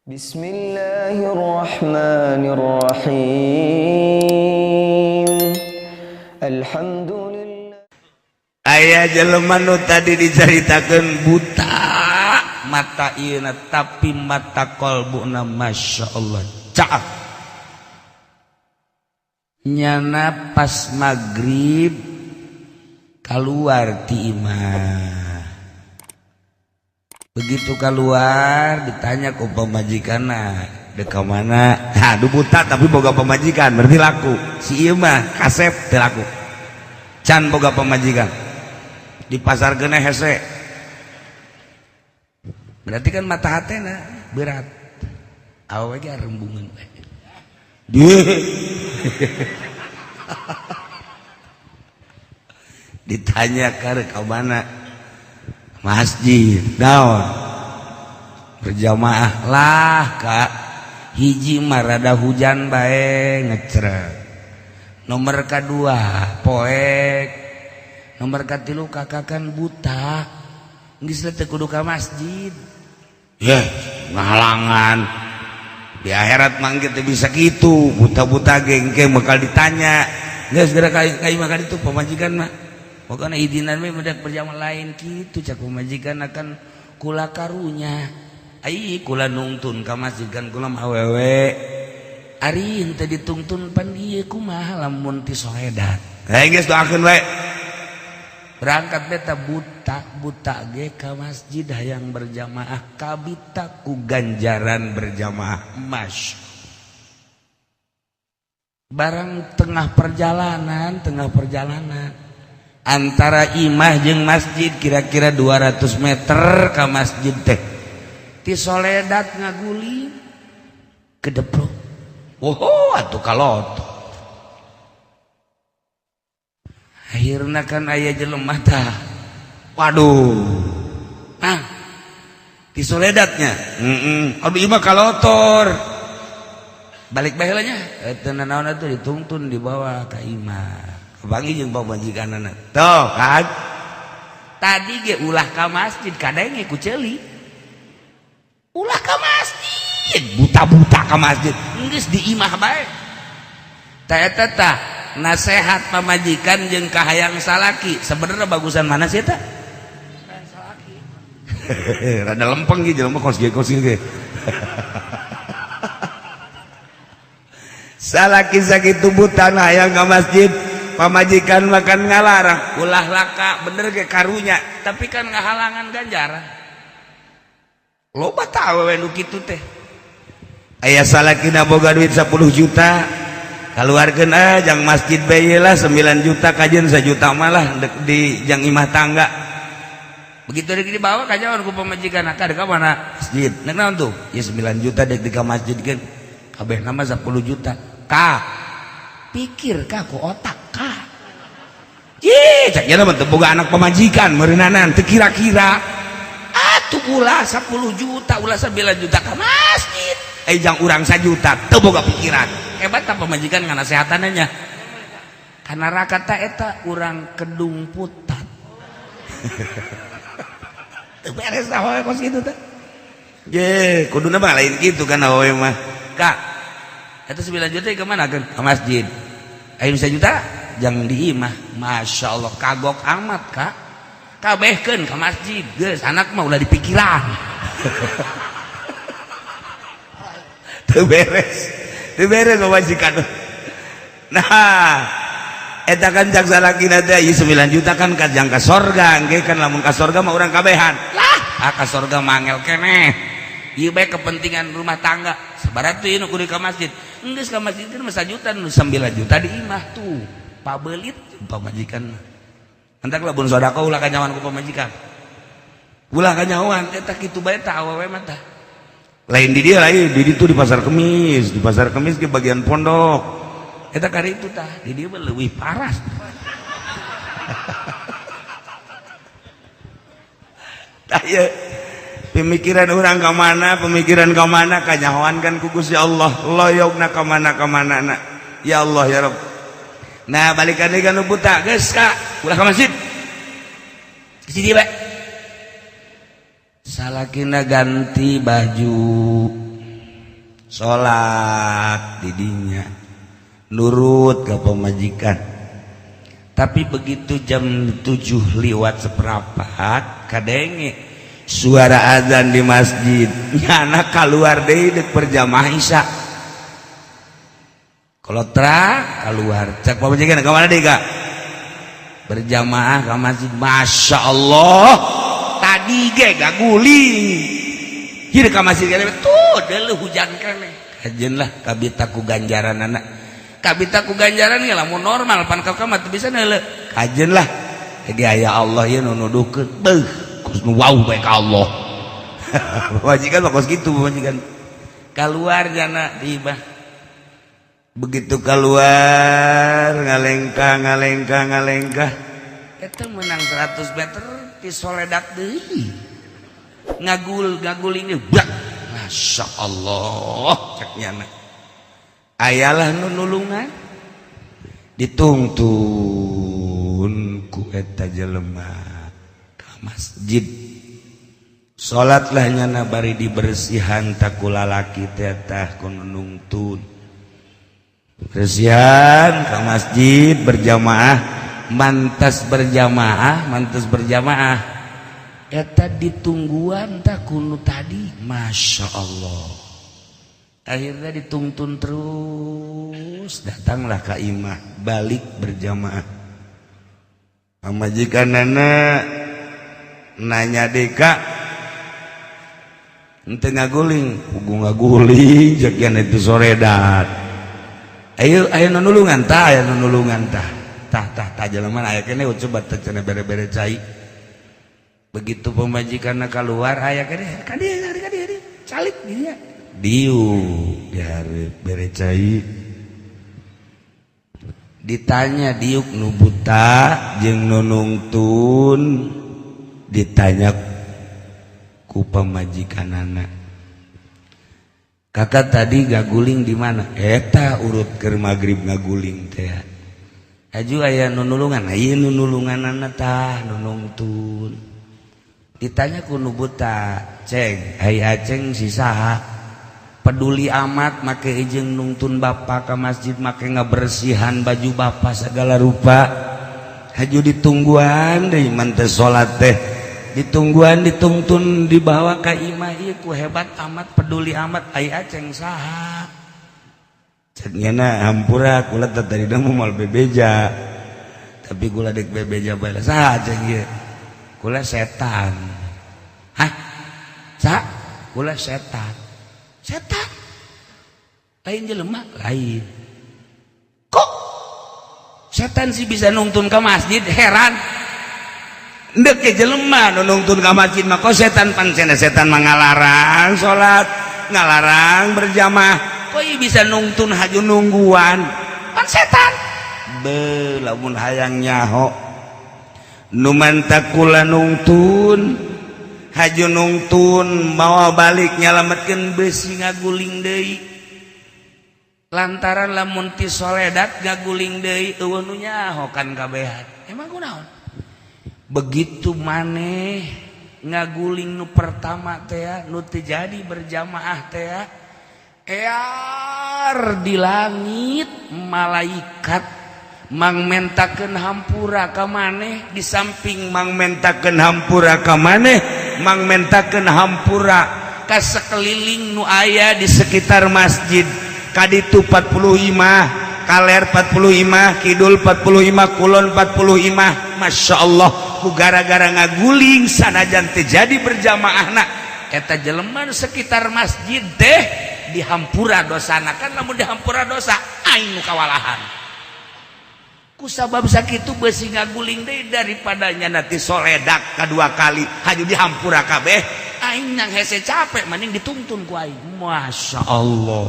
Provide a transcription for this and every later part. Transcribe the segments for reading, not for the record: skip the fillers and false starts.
Bismillahirrahmanirrahim. Alhamdulillah. Aya jelema nu tadi dicaritakeun buta mata ieuna tapi mata qalbuna Masya Allah caah. Nyana pas maghrib keluar ti imah. Begitu keluar ditanya ku pamajikanna, dek ka mana? Aduh buta tapi boga pamajikan berarti laku. Si ieu mah kasep teu laku. Can boga pamajikan. Di pasar geuneh hese. Berarti kan mata hatena berat. Awewe ge rembungan we. Ditanya ka mana? Masjid. Naon? Berjamaah lah kak. Hiji mah rada hujan bae ngecrek. Nomor kedua poek. Nomor katilu kakak kan buta. Geus teu kudu ka masjid. Yeh, ngahalangan. Di akhirat mah teu bisa kitu, buta-buta gengke bakal ditanya. Geus geura ka imah ka ditu pamajikan mah. Pokona idinan we mendak berjamaah lain kitu cak pamajikan akan kula karunya. Ai kula nungtun ka masjid kan kula mah awewe. Ari henteu ditungtun pan ieu kumaha lamun ti soedat. Heh geus doakeun we. Berangkat beta buta buta ge ka masjid hayang berjamaah kabita ku ganjaran berjamaah mas. Barang tengah perjalanan antara imah jeung masjid kira-kira 200 meter ka masjid teh. Ti soledat ngaguli kedeplok. Oh atuh kalot. Akhirna kan aya jelema tah. Waduh. Nah, ti soledatnya. Heeh. Aduh ieu mah kalotor. Balik bae heula nya. Teu nanaon atuh ditungtun dibawa ka imah. Kapanggih jeung pamajikanana. Tuh kan. Tadi ge ulah ka masjid kadenge ku ceuli. Ulah ka masjid, buta-buta ka masjid. Geus di imah bae. Tah eta tah nasehat pamajikan jeung kahayang salaki sebenarnya bagusan mana sih eta? Salaki. Rada lempeng ge jelema kos ge kos ge. Salaki sakitu buta hayang ka masjid, pamajikan makan ngalarang, ulah laka bener ge karunya, tapi kan ngahalangan ganjaran. Loba tah awewe nu kitu teh. Aya salakina boga duit 10 juta. Keluarkan jang masjid bae lah 9 juta kajian 1 juta malah di jang imah tangga. Begitu dek dibawa kajawan ku pamajikan ka ka mana masjid. Nek naon tuh? Ya 9 juta dek di ka masjid kan. Kabeh nama 10 juta. Ka pikir ka ku otak ka. Ih, cak nya mah teu boga anak pamajikan meureunana teu kira-kira. Atuh ulah 10 juta, ulah 9 juta ka masjid. Eh jang urang 1 juta teu boga pikiran. Hebat apa pamajikan nganasehatannya karena rakata eta urang kedung putat. Teu beres tah kos kitu teh. Ye, kuduna mah lain kitu kan awewe mah. Kak, eta 9 juta ke mana kan? Ke masjid. Ayo 1 juta jangan di imah. Masya Allah kagok amat kak. Kabehkeun ke masjid geus anak mah ulah dipikiran. Teu beres. Dibere pamajikan. Nah, eta kan cak salakina teh ieu 9 juta kan kajang ka sorga, engke kan lamun ka sorga mah urang kabehan. Lah, ah ka sorga mangel keneh. Ieu bae kepentingan rumah tangga. Sabaraha tuh ieu nu kudu ka masjid. Enggeus ka masjid teh mah 1 juta nu 9 juta di imah tuh. Pabelit pamajikan. Entak lamun sedekah ulah kanyawan ku pamajikan. Ulah kanyawan eta kitu bae tah awewe mah tah. Lain di dia lain di ditu di pasar Kemis, di pasar Kemis ke bagian pondok. Eta kari itu tah, di dia mah leuwih parah. Tah ieu pemikiran urang ka mana, pemikiran ka mana kanyahoan kan ku Gusti Allah, loyogna ka mana ka manana. Ya Allah ya Rabb. Nah, balikan deui ka nu buta, geus ka, ulah ka masjid. Di dieu bae. Salakina ganti baju. Salat didinya nurut ke pemajikan. Tapi begitu jam 7.15 kadenge suara azan di masjid, nyana keluar deui dek berjamaah isya. Kalau tra keluar, cek pamajikan, "Ke mana deui, Kak?" "Berjamaah ke masjid." "Masya Allah, tadi ge gaguling ieu ka masjid tuh, deuleu hujan keneh." Kajen lah kabita ku ganjaran anak, kabita ku ganjaran ya. Lamun normal pan ka mah teu bisa neuleu. Kajen lah ge aya Allah ieu nu nuduhkeun. Beuh, kos nu wau bae ka Allah. Pamajikan mah kos kitu. Pamajikan keluar jana tiba. Begitu keluar, ngalengkah, ngalengkah, ngalengkah, itu menang 100 meter disoledak deui, ngagul ngagul ini bak. Masya Allah, cek nyana, ayalah nu nulungan, ditungtun ku eta jelema ka masjid. Salatlah nyana, bari dibersihan tak ku lalaki teh. Tah, ku nungtun bersihan ke masjid berjamaah. Mantas berjamaah, mantas berjamaah, eta ditungguan tak kunu tadi. Masya Allah, akhirnya dituntun terus, datanglah ke imah, balik berjamaah. Pamajikanana nanya, "Deka ente ngaguling?" "Pugu ngaguling," jagian itu soredat. "Ayo, ayo nulungan tah, ayo nulungan tah, tah, tah, tah, jelema aya kene, coba teh cenah bere-bere cai." Begitu pemajikan keluar, aya kene, ka dieu, ka dieu, calik dinya, diuk dihareup, bere cai. Ditanya diuk nu buta jeung nu nungtun. Ditanya ku pamajikanana, "Kakak tadi ngaguling di mana?" "Eta urut keur magrib ngaguling teh." "Aju aya nu nulungan?" "Aya nu nulunganana, tah nu nungtun." Ditanya ku nu buta, "Ceng, ai Aceng si saha? Peduli amat make ijeng nungtun bapak ke masjid, make ngabersihan baju bapak segala rupa, haju ditungguan deui man teh salat teh, ditungguan, ditungtun, dibawa ka imah ieu ku hebat amat, peduli amat. Ai Aceng saha?" Cek nyana, "Hampura, kula teh tadi moal bebeja, tapi kula dek bebeja bae. Saha Aceng ieu?" "Kula setan." "Hah? Sa kula setan." "Setan? Lain jelema?" "Lain." "Kok setan sih bisa nungtun ke masjid? Heran." Ndek ke jelema nu nungtun ka masjid mah, kok setan? Pan setan mah ngalarang salat, ngalarang berjamaah. Kok ieu bisa nungtun, haju nungguan? Pan setan." Be, lamun hayang nyaho nu mantak kula nungtun, haju nungtun, mawa balik nyalametkeun besi ngaguling deui, lantaran lamun ti soledat ngaguling deui eueuh nu nyaho kan kabehan. Emang kunaon? Begitu maneh ngaguling nu pertama teh, nu teu jadi berjamaah teh, ear di langit malaikat mangmentakeun hampura ka maneh. Di samping mangmentakeun hampura ka maneh, mangmentakeun hampura ka sekeliling nu aya di sekitar masjid. Kaditu 40 imah, kaler 40 imah, kidul 40 imah, kulon 40 imah. Masya Allah, ku gara-gara ngaguling sanajan teu jadi berjamaah, eta jelema sekitar masjid teh dihampura dosana. Kan lamun dihampura dosa, aing nu kawalahan. Ku sabab sakitu besi ngaguling deui, daripada nanti soledak kedua kali haju dihampura kabeh, aing nang hese capek, mending dituntun ku aing. Masya Allah,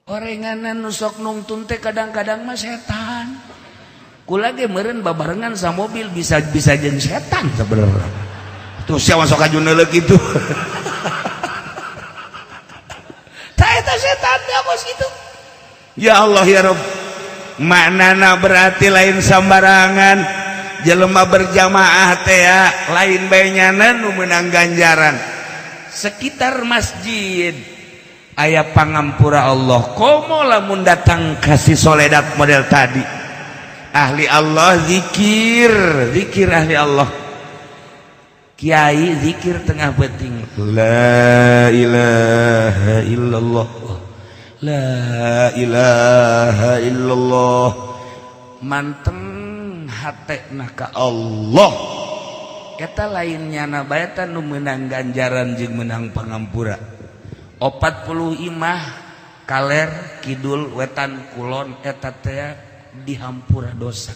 orenganan nu sok nungtun teh kadang-kadang mah setan. Kula ge meureun babarengan sama mobil, bisa bisa jeung setan sebenarnya. Tuh, siapa sok aju neuleuh kitu? Tah, eta setan teh kos kitu. Ya Allah, ya Rob. Maknana berarti lain sambarangan jelema berjamaah teh ya, lain bae nyana nu meunang ganjaran. Sekitar masjid Aya pangampura Allah. Komo lamun datang kasih soledat model tadi, ahli Allah zikir, zikir ahli Allah, kiai zikir tengah peuting, la ilaha illallah, la ilaha illallah, manteng hatena ka Allah. Eta lainnya na bae nu menang ganjaran jeung menang pangampura. 40 imah kaler kidul wetan kulon eta teh dihampura dosa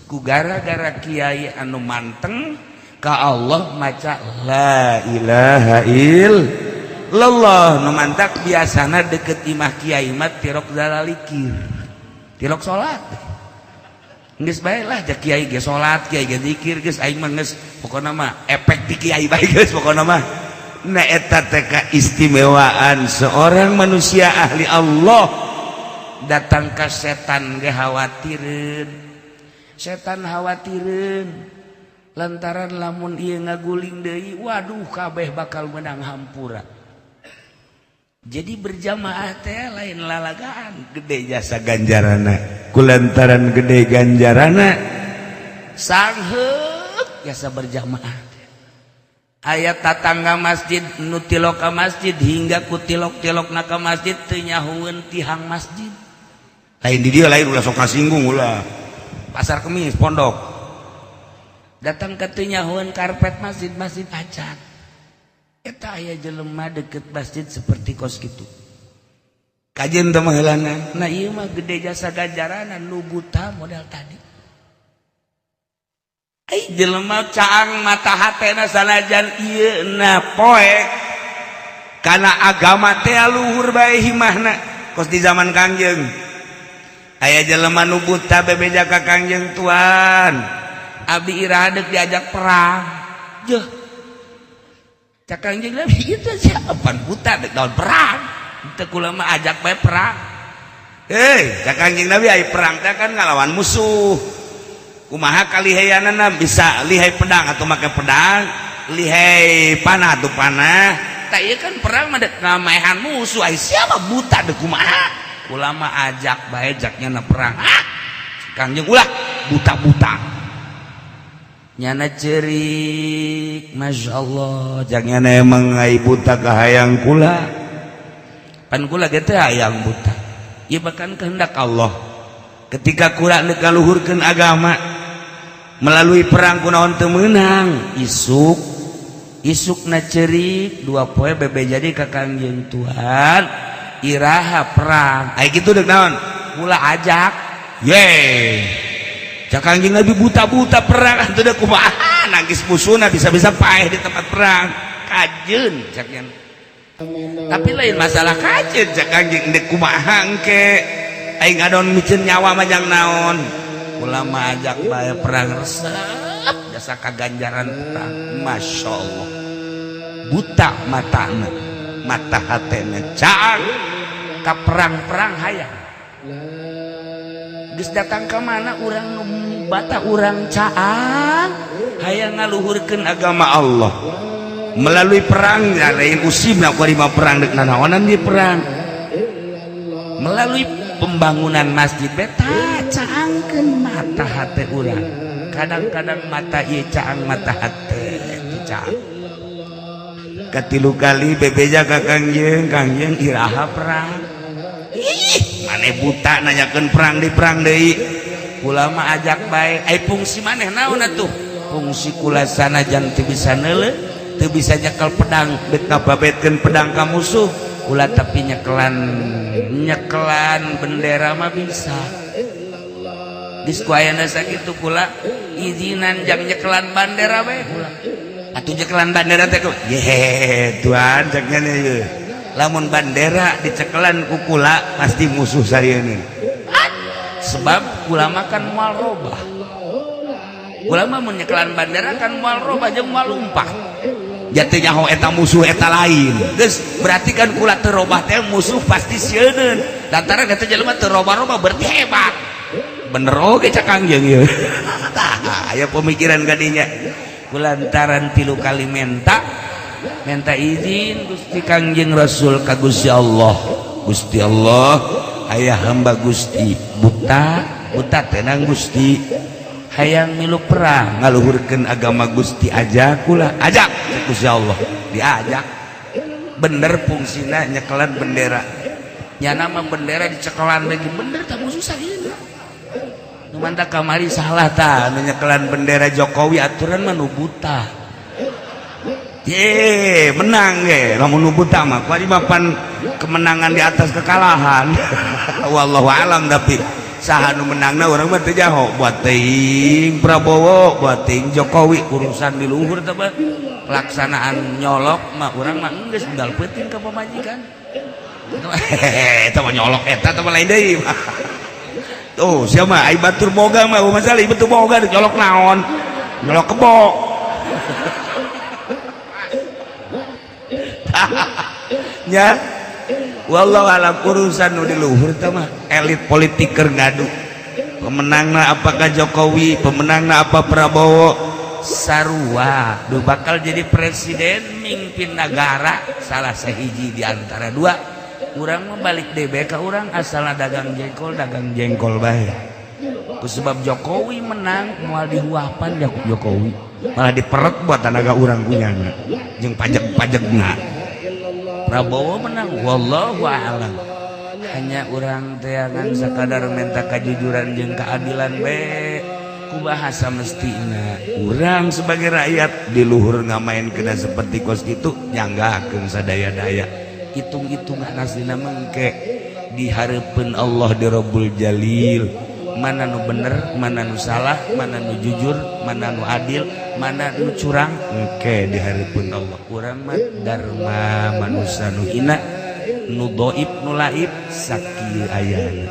ku gara-gara kiai anu manteng ka Allah maca la ilaha illallah. Nu mantak biasana deket imah kiai mah tirok zalalikir, tirok salat. Geus bae lah, ja kiai ge salat, kiai ge zikir, geus aing mah geus pokona mah efek di kiai bae geus pokona mah. Nah, eta teh keistimewaan seorang manusia ahli Allah. Datang ke setan ge khawatireun, setan khawatireun lantaran lamun ieu ngaguling deui, waduh, kabeh bakal menang hampura. Jadi berjamaah teh lain lalagaan, gede jasa ganjarana. Kulantaran gede ganjarana, sangheuk jasa berjamaah. Aya tatangga masjid nu tilok ka masjid, hingga ku tilok-tilok na ka masjid teu nyahueun tihang masjid. Lain di dia, lain, ulah sok kasinggung, ulah. Pasar Kemis pondok datang ke teu nyahueun karpet masjid, masjid acan. Eta aya jelema deket masjid seperti kos kitu, kajeun teh maheulana. Nah, ieu mah gede jasa ganjarana nu buta modal tadi. Ai jelema caang mata hatena, sanajan ieu na poek kana agama teh luhur bae himahna. Kos di zaman Kangjeng aya jelema nu buta bebeja ka Kangjeng, "Tuan, abdi iraha deuk diajak perang?" Jeuh, cak Kangjeng Nabi, itu siapa buta dek daun perang? Teu, kula mah ajak bae perang. Hei, cak Kangjeng Nabi, ai perang teh kan ngalawan musuh, kumaha kaliheyanana? Bisa lihai pedang atau make pedang, lihai panah atau panah. Tak, iya kan perang mah dek ngamaehan musuh. Ai siapa buta dek kumaha? Kula mah ajak bae jaknya na perang. Ah, Kangjeng, ulah buta-buta. Nyana cerik, masya Allah, jangan emang ai buta kahayang kula, pan kula ge teh hayang buta. Ieu bahkan kehendak Allah ketika kula deuk ngaluhurkeun agama melalui perang, kunaon teu meunang. Isuk isuk na cerik 2 poe bebe jadi ka Kangjeng, "Tuhan, iraha perang?" Ai kitu deuk naon? Kula ajak ye. Cak Kangjeng Nabi, buta-buta perang atuh deuk kumaha? Nangkis musuhna bisa-bisa paeh di tempat perang. Kajeun, cak nya. Tapi lain masalah kajeun, cak Kangjeng, deuk kumaha engke aing ngadon miceun nyawa mah jang naon? Kula mah ajak bae perang, resep jasa kaganjaran perang. Masya Allah, buta matana, mata hatena caang ka perang-perang hayang. Geus datang ke mana urang nu bata, urang caang hayang ngaluhurkeun agama Allah melalui perang. Ya lain usimna ku perang, dek nanaonan di perang melalui pembangunan masjid beta caangkeun mata hate urang. Kadang-kadang mata ieu caang, mata hate caang. Katilu kali bebeja ka Kangjeng, "Kangjeng, iraha perang?" "Ih, maneh buta nanyakeun perang di perang deui. Kula mah ajak bae." Ai fungsi maneh naon atuh? Fungsi kula sanajan teu bisa neuleuh, teu bisa nyekel pedang bet ngababetkeun pedang ka musuh kula, tapi nyekelan nyekelan bendera mah bisa. Geus ku ayana sakitu kula izinan jang nyekelan bandera bae kula atuh. Nyekelan bandera teh ye, tuan, cek nya ye, lamun bandera dicekelan ku kula pasti musuh sarieun, sebab kula makan moal robah. Kula mah mun nyekelan bandera kan moal robah jeung moal lumpah, jati nyaho eta musuh eta lain. Geus berarti kan kula teu robah teh musuh pasti sieun, lantaran eta jelema teu robah-robah berarti hebat. Bener oge cak Kangjeng ieu. Tah, aya pemikiran kadinya. Kulantaran tilu kali menta Minta izin Gusti Kangjeng Rasul ka Gusti Allah. Gusti Allah, aya hamba Gusti buta, buta tenang Gusti. Hayang milu perang ngaluhurkeun agama Gusti, ajak kula, ajak Gusti Allah, diajak. Bener fungsina nyekelan bendera. Nyana mah bendera dicekelan lagi bener tak musuh ieu. Nu mantap kamari salah ta nu nyekelan bendera Jokowi, aturan mah nu buta. Ye, menang ge lamun nu buta mah kuari mah pan kemenangan di atas kekalahan. Wallahu alam, tapi saha nu menangna urang mah teu jaho, buat teuing Prabowo, buat teuing Jokowi, urusan di luhur teh mah. Pelaksanaan nyolok mah urang mah geus tinggal peuting ka pamajikan. Eta mah nyolok, eta teh mah lain deui. Tuh, siapa ai batur boga mah masalah batur boga nyolok naon? Nyolok kebo. Nya wallahu alam, urusan nu di luhur teh mah elit politik keur ngadu. Pemenangna apakah Jokowi, pemenangna apa Prabowo, sarua du bakal jadi presiden mimpin negara salah sahiji di antara dua. Urang mah balik DB ka urang, asalna dagang jengkol, dagang jengkol bae. Ku sebab Jokowi menang moal dihuapan Jokowi, malah diperet buat tenaga urang punyana jeung pajak-pajakna. Prabowo menang wallahu a'lam, hanya urang teangan sakadar minta kejujuran jeung keadilan be ku bahasa mestina. Urang sebagai rakyat di luhur ngamain kena seperti kos gitu, nyanggakeun sadaya-daya hitung-hitungan aslina mengke di hareupeun Allah di Rabbul Jalil, mana nu bener, mana nu salah, mana nu jujur, mana nu adil, mana nu curang, engke di hareupeun Allah. Urang mah dharma manusia nu hina, nu doib, nu laib, sakieu ayana.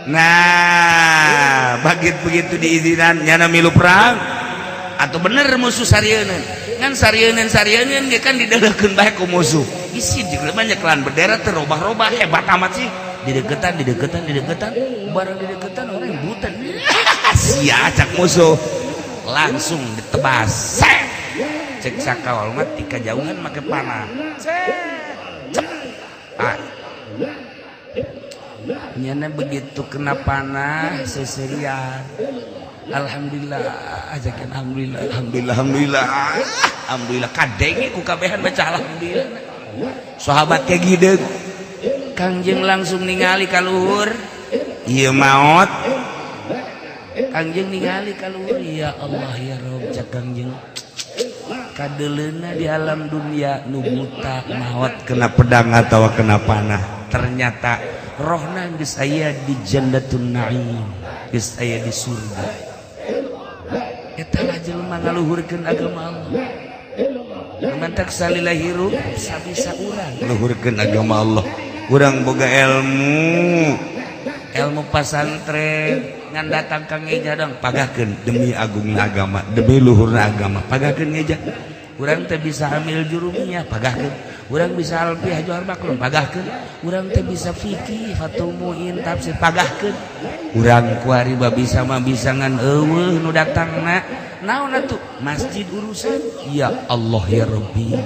Nah, begitu begitu diizinan nyana milu perang atau bener musuh sarieun ngan sarieun sarieun ge kan dideuleukeun bae ku musuh. Isi jeung banyak kelan bendera terobah-robah, hebat amat sih. Dideketan, dideketan, dideketan, barang dideketan orang yang buta. Sia cak musuh langsung ditebas. Cek sakawal mah tika jauhan make panah. Cep. Ah. Nyana begitu kena panah seserian. Alhamdulillah ajakan, alhamdulillah, alhamdulillah, alhamdulillah, alhamdulillah, kadenge ku kabehan baca alhamdulillah. Sahabat kayak gideg. Kangjeng langsung ningali ka luhur. Ieu maot. Kangjeng ningali ka luhur, ya Allah ya Rob, cak Kangjeng. Kadeleuna di alam dunia nu buta maot kena pedang atau kena panah. Ternyata rohna geus aya di Jannatun Naim, geus aya di surga. Eta lah jelema ngaluhurkeun agama Allah. Mantak salila hirup sabisa urang luhurkeun agama Allah. Urang boga ilmu, ilmu pasantren ngan datang ka ngeja dong, pagahkeun demi agungna agama, demi luhurna agama, pagahkeun ngeja. Urang teh bisa amil jurumiyah, pagahkeun. Urang bisa alfiah johar maklum, pagahkeun. Urang teh bisa fikih, Fathul Muin, tafsir, pagahkeun. Urang kuari bisa mah bisa ngan eueuh nu datangna. Naon atuh? Masjid urusan. Ya Allah ya Rabbi.